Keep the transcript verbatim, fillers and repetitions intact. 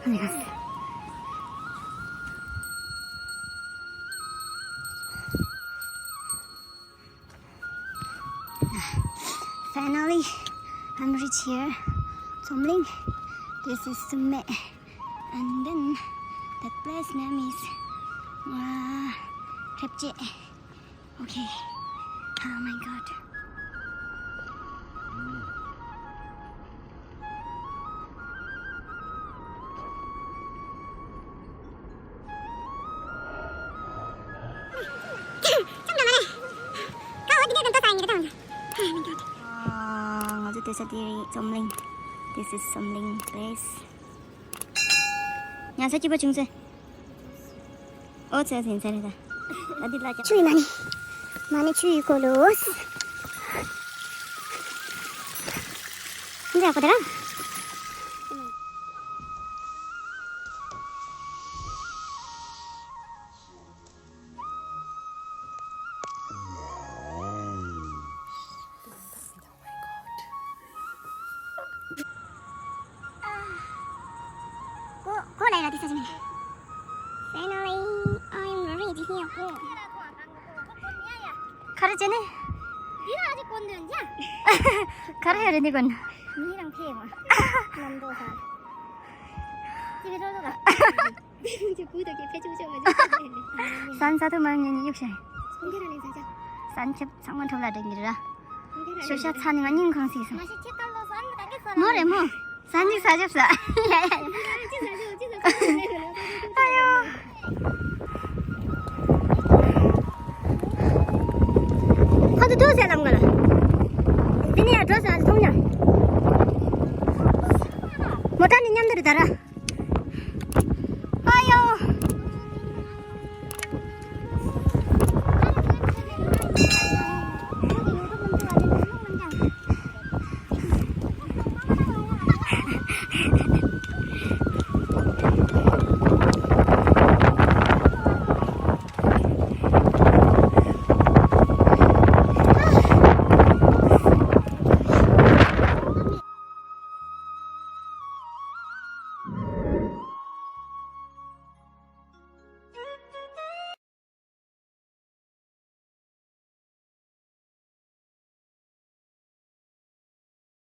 Finally, I'm reach here. Tshomling. This is Summit. And then that place name is uh, Repche. Okay. Oh my god. ང་ཚོ་སྡོད་ས་དེ་རེད། འཛམ་གླིང་། This is Tshomling place. ཉལ་ས་སྐྱིད་པོ་བྱུང་ཚེ། ཨོ་ཙེ་ཟིན་ཚར་རེད་ད། ད་འདི་ལ་ཆུ་ཡི་མ་ཎི། མ་ཎི་ཆུ་ཡི་གོ་ལོ། འདི་ཡག་པོ་དེ་ར། Go, go, Laila, this is me. Finally, I'm ready here. Go. ཁ་རེ་བྱས་ནས། འདི་ལ་ཨ་ཅེ་གོན་འདོན་ཅ། ཁ་རེ་རེ་འདི་གོན། མི་རང་ཕེབས་མ། ནམ་དོ་ས། ཅི་བེ་ཏོ་ཏོ་ག། ཅི་བུ་དོ་གི་ཕེ་ཅུ་ཅོ་མ་ཅུ། སན་ས་ཐུ་མ་ངེ་ཉི་ཡུག་ཤེ། ཁོང་ཁེ་ར་ལེན་ས་ཅ། སན་ཆབ་ཚང་མ་ཐོབ་ལ་དྲན་གི་ར། ཤོ་ཤ་ཚ་ནི་ང་སྙིང་ཁང་སི་སོང་། མོ་རེད་མོ། ས་ནི་ས་ཞབས་ས། ཡ་ཡ། ཨ་ཡོ། ཁོ་ཚོ་འགྲོ་ཟེར་ལམ་ག་ལ། དེ་ནས་ཡར་འགྲོ་ཟེར་མཐོང་ཡ། མོ་ཊ་ནི་མཉམ་དུ་རེད་ད་ར།